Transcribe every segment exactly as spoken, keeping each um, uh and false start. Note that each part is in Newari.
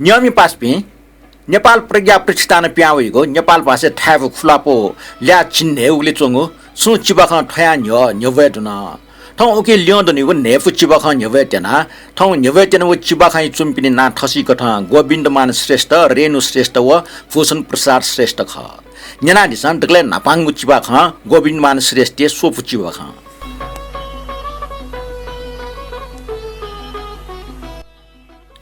न्यंमि पासापिं, नेपाल प्रज्ञा प्रतिष्ठानं पिहां वइगु नेपाल भाषाय् थाय्‌फु खुलापौ ल्याः चिन्हय् उलि च्वंगु सुं चिबाखं थ्वया न्ह्यः न्ह्यब्वये धुन। थौं उकी ल्यं दनिगु न्हय्‌फु चिबाखं न्ह्यब्वये त्यना। थौं न्ह्यब्वये त्यनागु चिबाखंइ च्वंपिनि नां थसिकथं गोविन्दमान श्रेष्ठ, रेणु श्रेष्ठ व भूषण प्रसाद श्रेष्ठ खः। न्यनादिसँ दकलय् न्हापांगु चिबाखं गोविन्दमान श्रेष्ठया स्वपु चिबाखं।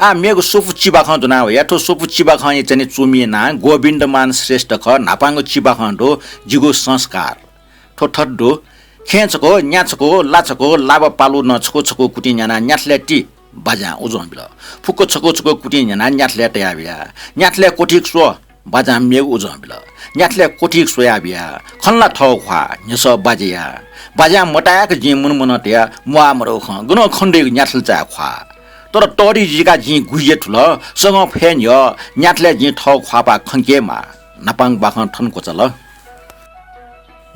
आः मेगु स्वपु चिबाखं ज्वना वया। थ्व स्वपु चिबाखंया चने च्वमिया नां गोविन्दमान श्रेष्ठ खः। न्हापांगु चिबाखं दु जिगु संस्कार। थ्व थथे दु, खेँ छकू, न्या छकू, ला छकू, लाबा पालु नं छकू छकू कुतिं न्यानाः न्याथलय् ति, बाज्यां उजं बिल। फुक्क छकू छकू कुतिं न्यानाः न्याथलय् तयाबिया। न्याथलय् क्वथिक स्व, बाज्यां मेगु उजं बिल। न्याथलय् क्वथिक स्वयाबिया। खन ला थःगु ख्वाः, न्ह्यसः बाज्याया। बाज्यां मताय्‌क जिं मुनमुन तया म्वाः मदु खँ, गनं खनेदइगु न्याथल चाये ख्वाः। तर तःधि जिकाः जिं गुइजे थुल, सगं फय् न्ह्यः न्याथलय् जिं थःगु ख्वाःपाः खंके माः। न्हापांगु बाखं थन क्वचाल।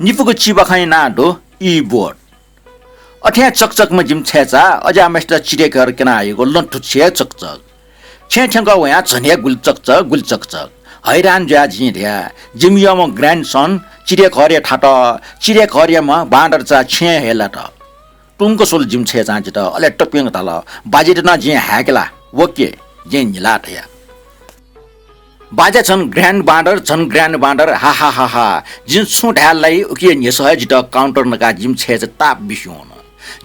निपुगु चिबाखंया नां दु ई बोट। अथें चकचकम्ह जिमि छय्‌चा अज्याःम्हय्‌सित चिरे घर क्यनाहयागु लँथुच्छिं हे चकचक। छेँय् थ्यंकः वयाः झन हे गुलि चकचक, गुलि चकचक। हैरान जुयाः जिं धया, जिमि यःम्ह grandson चिरे घरय् थात, चिरे घरयाम्ह बाँदरचा छेँय् हे लात। तुंक स्वल जिमि छय्‌चां जितः, अले तप्यंक धाल, बाज्यायात नं जिं हाय्‌के ला, वके, जिं न्हिलाः धया। बाज्या झन grand बाँदर, झन grand बाँदर, हा हा हा हा। जिं छुं धाये लाइ, उकिया न्ह्यसः हे जितः counter नकाः जिमि छय्‌चा ताप बिस्युं वन।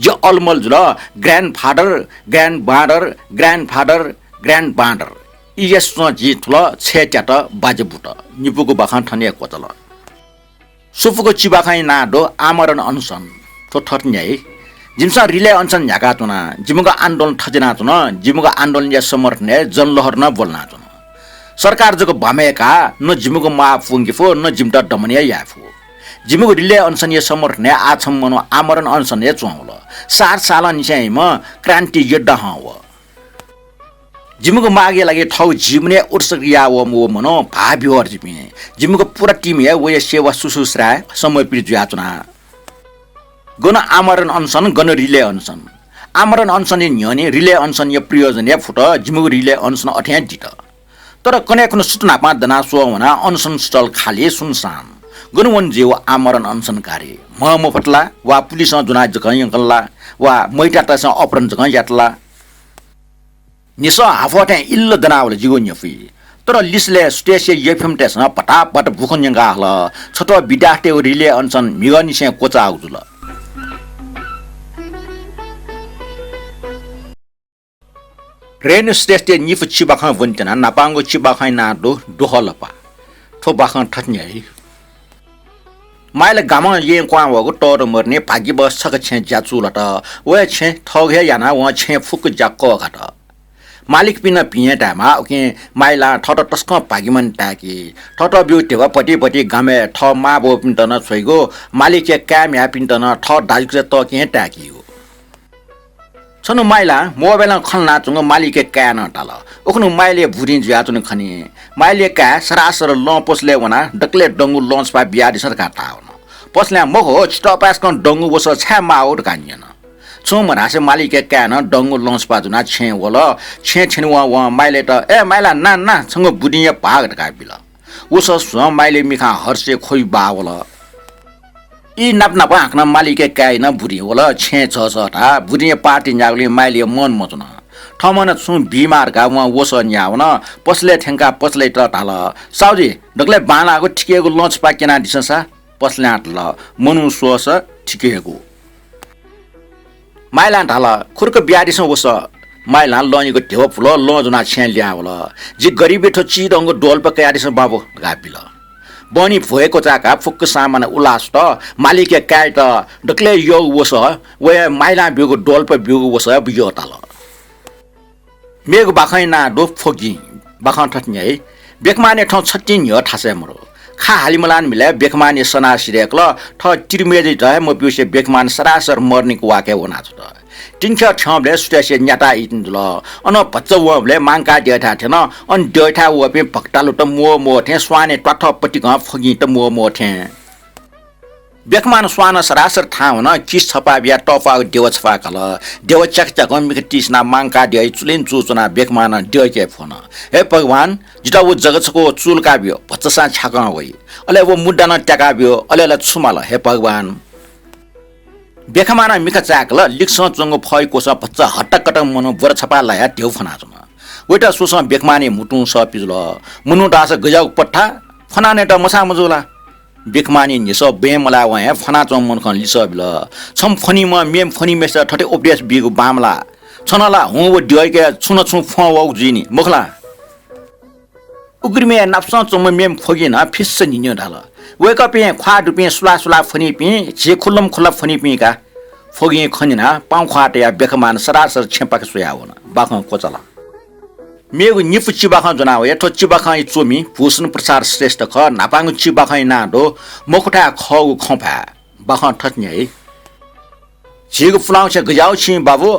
जि अलमल जुल, grandfather, grand बाँदर, grandfather, grand बाँदर। इय्‌या स्वं जिं थुल छय्‌त्यात बाज्या बुत। निपुगु बाखं थन हे क्वचाल। स्वपुगु चिबाखंया नां दु आमरण अनसन। थ्व थथे न्ह्याइ। जिमिसं relay अनसन न्ह्याकाच्वना। जिमिगु आन्दोलन थज्यानाच्वन। जिमिगु आन्दोलनया समर्थनय् जनलहर नं ब्वलनाच्वन। सरकार जक बामय्‌काः न जिमिगु माः पुंके फु, न जिमित दमन हे याये फु। जिमिगु relay अनसनया समर्थनय् आः छम्ह मनू आमरण अनसनय् च्वंवल। सात सालंनिसें इमिसं क्रान्ति योद्धा हं वः। जिमिगु मागया लागि थःगु जीवनय् उत्सर्ग याः वःम्ह व मनू भाःविह्वल जिपिं। जिमिगु पूरा team हे वया सेवा सुश्रूषाय् समर्पित जुयाच्वना। गन आमरण अनसन, गन relay अनसन। आमरण अनसनया न्ह्यःने relay अनसनया प्रयोजन हे फुत, जिमिगु relay अनसन अथें दित। तर कन्हय् खुन्हु सुथ न्हापां दनाः स्वः वना, अनसन स्थल खाली सुनसान। गन वन जुइ व आमरण अनसनकारी? म्ह मफुत ला? वा पुलिसं ज्वनाः जक यंकल ला? वा महिलातय्‌सं अपहरण जक यात ला? निसः हाफःथें इल्ल दनावल जिगु न्ह्यफुइ। तर लिसलय् सुथसिया यःफिम्हतय्‌सं भताभत बुखँ न्यंकाः हल। छत्वः विद्यार्थीतय्‌गु relay अनसन म्हिगःनिसें क्वचाःगु जुल। रेणु श्रेष्ठया निपु चिबाखं ब्वने त्यना। न्हापांगु चिबाखंया नां दु दुहलपा। थ्व बाखं थथे न्ह्याइ। माइला गामं येँ क्वहां वःगु तःदँ मदुनि भाग्यवश छकः छेँ ज्या चूलात। वया छेँ थःगु हे यानाः वं छेँ फुक्क ज्या कःघात। मालिकपिन्त भिं हे धायेमाः, उकिं माइलां थःत तसकं भाग्यमानी ताय्‌की। थःत ब्यूगु धिबा भति भति गामय् थः मांबौपिन्त नं छ्वइगु, मालिकया काय् म्ह्याय्‌पिन्त नं थः दाजुकिजा तःके हे ताय्‌कीगु। छन्हु माइलां मोबाइलं खँ ल्हानाच्वंगु मालिकया काय्‌नं धाल। उखुन्हु माइलय् बुदिं जुयाच्वने खनी। माइलय् काय् सरासर लं पसलय् वनाः दकलय् दंगु लंछपा बियादिसँ धकाः धाः वन। पसलयां मखु, छितः पाय्‌सकं दंगु वसः छाय् माः धकाः न्यन। छुं मधासे मालिकया काय्‌नं दंगु लंछपा ज्वनाः छेँय् वल। छेँय् थ्यनेवं वं माइलय्‌त, ए माइला, ना ना, छंगु बुदिंया भाग धकाः बिल। वसः स्वं माइलय् मिखां हर्षया ख्वबि बाः वल। ई नाप नाप हाकनं मालिकया काय्‌या नं बुदिं वल। छेँय् झःझः धाः। बुदिंया पार्टी न्याःगुलिं माइलया मन मच्वन। थःम्हं नं छुं बीमाः धकाः वं वसः न्याः वन। पसलय् थ्यंकाः पसलय्‌त धाल, साहुजी, दकलय् बांलाःगु थिकेगु लंछपा क्यनादिसँ सा। पसलयां धाल, मनू स्वःसा थिकेगु। माइलां धाल, खुर्क बियादिसँ वसः। माइलां लंयागु धिबा पुल, लं ज्वनाः छेँय् लिहां वल। जि गरिबया थ्व चिधंगु द्वलपा कयादिसँ बाबु धकाः बिल। बहनी भ्वय् क्वचाय्‌काः फुक्क सामान उलाः स्वत। मालिकया काय्‌यात दकलय् यःगु वसः, वया माइलां ब्यूगु द्वलपा ब्यूगु वसः यःताल। मेगु बाखंया नां दु फ्वगिं। बाखं थथे न्ह्याइ। बेखमानया थौं छतिं न्ह्यः थासय् मरु। खा हाले मलाःनिबलय् बेखमानया सनाः सिधय्‌कल। थः तिरिमय्‌जुयात हे मब्यूसे बेखमान सरासर मरनिक वाकय् वनाच्वंत। तिंख्यः थ्यंबलय् सुथसिया न्याताः इतिं जुल। अनं भचा वंबलय् मांकाः द्यःथाय् थ्यन। अन द्यःथाय् वःपिं भक्तालुत म्वः म्वः थें, स्वानय् त्वाथः पतिकं फ्वगिंत म्वः म्वः थें। बेखमान स्वानं सरासर थाहां वन। किस छपा बियाः तःपाःगु देव छपा काल। देव च्याक च्याकं मिखा तिसिनाः मांकाः द्यः चुलें चूच्वनाः बेखमानं द्यःके फ्वन। हे भगवान, जितः व जग छकः चूलाका ब्यु, भचासां छ्याकं वइ। अले व मुद्दा नं त्याका ब्यु, अले ला छु माल हे भगवान। बेखमानं मिखा चाय्‌कल। लिक्सं च्वंगु फःया क्वसं भचा हट्टाकट्टा मनू ब्वर छपा लायाः ध्यबा फ्वनाच्वन। वयात स्वसं बेखमानया म्हुतुं सः पिजुल। मनू धाःसा गज्याःगु पत्ता फ्वनाः नयेत मछाः मजू ला? बेखमानया न्ह्यसः बँय् मलाः वं हे फ्वनाच्वंम्ह मनुखं लिसः बिल, छम्ह फ्वनीम्ह मेम्ह फ्वनीम्हय्‌सित थथे उपदेश बीगु बांमलाः। छन्त ला हुँ व द्यःके छुं न छुं फ्वं वःगु जुइ नि, मखु ला? उघ्रिमय् नापसं च्वंम्ह मेम्ह फ्वगिं नं फिस्स न्हिन्यू धाल। वय्‌कःपिं ख्वाः दुपिं सुलाः सुलाः फ्वनीपिं, झी खुल्लम खुल्ला फ्वनीपिं का। फ्वगिं खँ न्यनाः पाउँ ख्वाः तयाः बेखमान सरासर छेँपाखे स्वयाः वन। बाखं क्वचाल। मेगु निपु चिबाखं ज्वना वया। थ्व चिबाखंया च्वमि भूषण प्रसाद श्रेष्ठ खः। न्हापांगु चिबाखंया नां दु मखुथाय् खःगु खँ फाये। बाखं थथे न्ह्याइ। झीगु पुलांगु छेँ गज्याःगु छिं बाबु,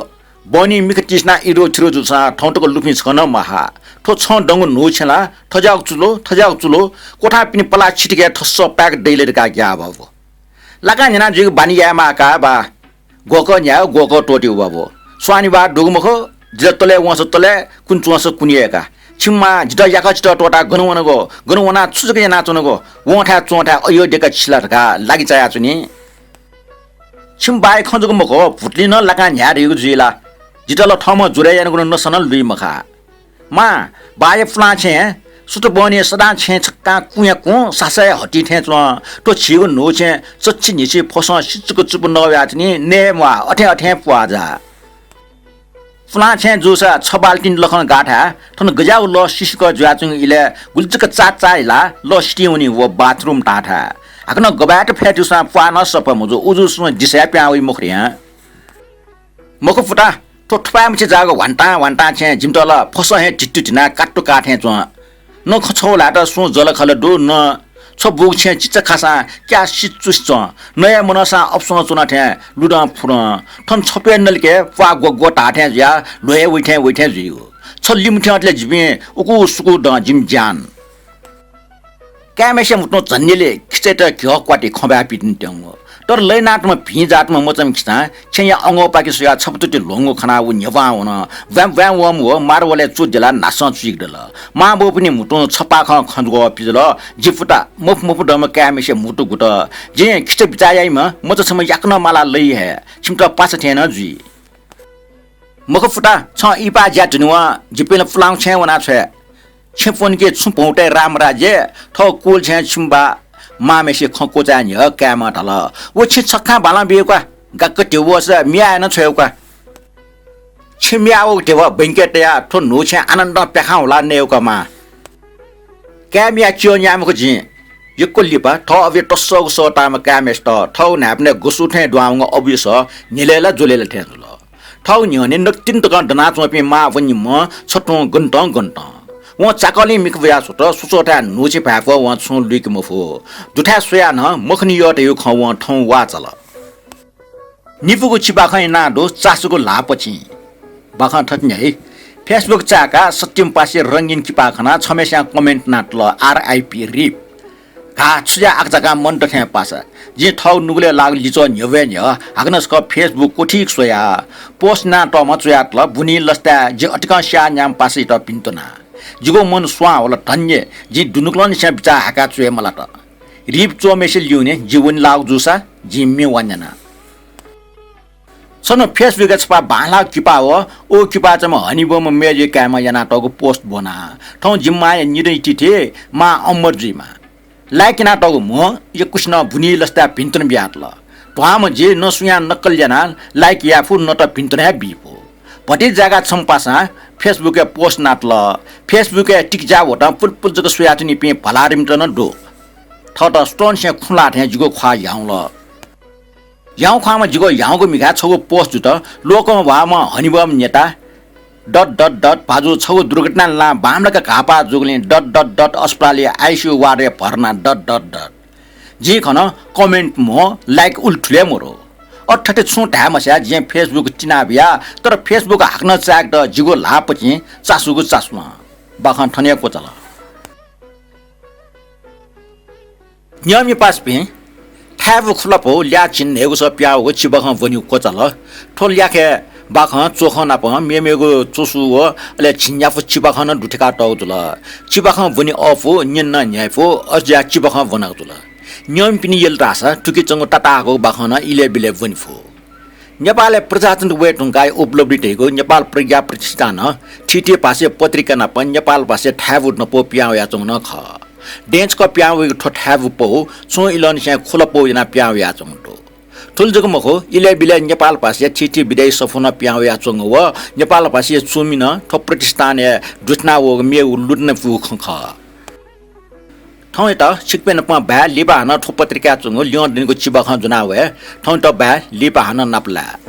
बहनी मिखा तिसिनाः इद्वः थिद्वः जूसां थौं तक लुफिं छकः नं महा। थ्व छं दंगु न्हू छेँ ला थज्याःगु चुलु, थज्याःगु चुलु, क्वथां पिने पलाः छितिके थस्स पाय्‌क दइ ले धकाः ग्याः बाबु। लाकां न्ह्यानाः जुइगु बानी यायेमाः का बा। ग्वःकः न्ह्यायेगु ग्वःकः त्वःतेगु बाबु। स्वानिबाः दुगु मखु, जितः तलय् वंसा तलय्, कुने च्वंसा कुने हे का। छिमि मां जितः याकःचितः त्वःताः गन वनागु, गन वनाः छु जक यानाच्वनागु, वंथाय् च्वंथाय् अयोध्या का छिला धकाः लागि चायाच्वनी। छिमि बाःया खँ जक मखु, भुतुलिं नं लाकां न्ह्याये धइगु जुइ ला? जितः ला थःम्हं ज्वरय् यानागु नं नसा नं लुइ मखा। मां, बाःया पुलां छेँ सुथ बहनी सदां छेँ छक्कां कुँया कुँ सासय् हति थें च्वं। थ्व झीगु न्हू छेँ चच्छि न्हिछि फसं सिचुक चुप नवयाच्वनी, नये म्वाः, अथें अथें प्वाः जा। पुलां छेँ जूसा छ बाल्टिन लखं गाःथाय् थन गज्याःगु लः सिसिक जुयाच्वंगु इलय् गुलि जक चाचाः हिलाः लः सितिं वनी व बाथरुम ताःथाय्। हाकनं गबय्‌त फय् धुसां प्वाः नं सफा मजू, उजुसुं दिसाय् पिहां वइ मखु रे हँ। मखु पुता, थ्व थुपाय्‌मछि जाःगु ह्वान्तां ह्वान्तां छेँ जिमित ला फसं हे धित्तु धिनाः कात्तु काः थें च्वं। न खँ छगू ल्हायेत सुं जःलाखःला दु, न छ्व बूगु छेँ चिचा खासां क्याः सिचुसि च्वं। नये मनःसां अपसं च्वना थें लुदं फुदं। थन छप्वय् नलिके प्वाः ग्वग्व ताः थें जुयाः ल्ह्वय् वइ थें वइ थें जुइगु। छ लिमथ्यंतले जिपिं उकु सुकु दं जिमि ज्यान। काय्‌म्हय्‌सिया म्हुतुं झन्यले खिचायात घ्यः क्वाति खँ बाय् पितिनि त्यंगु। तर लय्‌नातःम्ह भिं जातम्ह मचाम्ह खिचां छेँया अंगःपाखे स्वयाः छपतुति ल्ह्वंगु खनाः व न्ह्यब्वां वन। ब्वाँय् ब्वाँय् वःम्ह व मार्बलय् च्वदिलाः न्हासं चुइक दल। मांबौपिनि म्हुतुं छपाखं खँ ग्वः पिजुल। जि पुता, मफु मफु दंम्ह काय्‌म्हय्‌सिया म्हुतु गुत। जिं खिचा बिचाः याइम्ह मचा छम्ह याकनं माला लइ हे। छिमित पासा थें नं जुइ। मखु पुता, छं इहिपाः ज्या दुने वं, जिपिं ला पुलांगु छेँय् वना छ्वये। छेँ प्वंके छुं भौतय् रामराज्य, थः कुल छेँय् छिमि बाः मांम्हय्‌सिया खँ क्वचाये न्ह्यः काय्‌म्हं धाल, व छेँ छखां बालं ब्यु का, गाक्क ध्यबा वःसा म्ये यानाः छ्वये का। छेँ म्ये याःगु ध्यबा बैंकय् तयाः थ्व न्हू छेँ आनन्दं प्याखं हुलाः नये का मां। काय्‌म्हया च्यः न्याये मखु जिं। यक्व लिपा थः अबुया तस्सःगु सः ताःम्ह काय्‌म्हय्‌सित थःगु न्हाय्‌पनय् गसु थें दुहां वंगु अबुया सः न्हिलय् ला ज्वलय् ला थें जुल। थःगु न्ह्यःने नकतिनि तकं दनाच्वंपिं मां व निम्हं छथुं गन्तं गन्तं। वं चाकःलिं मिखा ब्वयाः स्वत, स्वस्वथाय् न्हू छेँ भाय्‌प्वः वं छुं लुइके मफु। दुथाय् स्वयाः नं मखुनि यः धयागु खँ वं थौं वाःचाल। निपूगु चिबाखंया नां दु चासुगु ल्हाःपचिं। बाखं थथे न्ह्याइ। Facebook चाय्‌काः सत्यम्पासे रंगीन किपा खनाः छम्हय्‌स्यां comment यानातल, R I P rip। घाः छु ज्या आकाझाकां मन्त थें पासा। जिं थःगु नुगलय् लाःगु लिच्वः न्ह्यब्वये न्ह्यः हाकनं छकः Facebook क्वथिक स्वया। Post यानातःम्हं च्वयातल, बुन्हि लसताय् जिं अतिकं स्याः न्याम्ह पासायात भिन्तुना। जिगु मन स्वां वल, धन्य, जिं दुनुगलंनिसें बिचाः हाय्‌काः च्वये मलात। Rip च्वःम्हय्‌सिया ल्यूने जि वनेलाःगु जूसा जिं म्ये वान्याना। छन्हु Facebook-य् छपा बांलाःगु किपा व व किपाःचाम्ह हनेबहःम्ह मय्‌जुया काय्‌म्हं यानातःगु post ब्वना। थौं जिमि मांया निदँ तिथि, मां अमर जुइमा। Like यानातःगु म्ह यक्वसिनं बुन्हि लसताय् भिन्तुना बियातल। ध्वांम्ह जि न सुयां नक्कल यानाः like याये फु, न त भिन्तुना हे बी फु। भतिचा जाय्‌काः छम्ह पासां Facebook-य् post यानातल। Facebook-य् टिकज्या वतं पुलपुल जक स्वयाच्वनीपिं भलारिमत नं दु। थःत सुथंनिसें खुँ ल्हाः थें जिगु ख्वाः ह्याउँल। ह्याउँख्वाःम्ह जिगु ह्याउँगु मिखाय् छगू post जुत, लोकंह्वाःम्ह हनेबहःम्ह नेता dot dot dot भाजु छगू दुर्घटनाय् लानाः बांमलाक घाःपाः जूगुलिं dot dot dot अस्पतालया I C U ward-य् भर्ना dot dot dot। जिं खन comment म्ह like उलि थुले मरु। अथे थथे छुं धाये मस्याः जिं Facebook तिनाबिया, तर Facebook हाकनं चाय्‌केत जिगु ल्हाःपचिं चासुगु चासुं। बाखं थन हे क्वचाल। न्यंमिपासापिं, थाय्‌बु खुलापौ ल्याः झिंन्हय्‌गूसं पिहां वःगु चिबाखं ब्वनीगु क्वचाल। थ्व ल्याखय् बाखं च्वखं नाप मेमेगु च्वसु व अले झिंन्यापु चिबाखं नं दुथ्याकातःगु जुल। चिबाखं ब्वने अःपु, न्यने नं न्ह्याइपु, अज्याः चिबाखं ब्वनागु जुल। न्यंपिनि यल धाःसा थुकी च्वंगु ताताःगु बाखं नं इलय् बिलय् ब्वने फु। नेपालय् प्रजातन्त्र वये धुंकाः उपलब्धि धइगु नेपाल प्रज्ञा प्रतिष्ठानं थीथी भाषाया पत्रिका नाप नेपाल भाषाया थाय्‌बु नपौ पिहां वयाच्वंगु नं खः। दँय्‌छकः पिहां वइगु थ्व थाय्‌बु पौ छुं इलंनिसें खुलापौ यानाः पिहां वयाच्वंगु दु। थुलि जक मखु, इलय् बिलय् नेपाल भाषाया थीथी विधाया सफू नं पिहां वयाच्वंगु व नेपाल भाषाया च्वमि नं थ्व प्रतिष्ठानय् दुथ्याना वःगु मेगु लुधने फुगु खँ खः। थौंयात छिकपिं नाप बाय् लिपा हानं थ्व पत्रिकाय् च्वंगु ल्यं दनिगु चिबाखं ज्वना वये। थौंयात बाय् लिपा हानं नापलाये।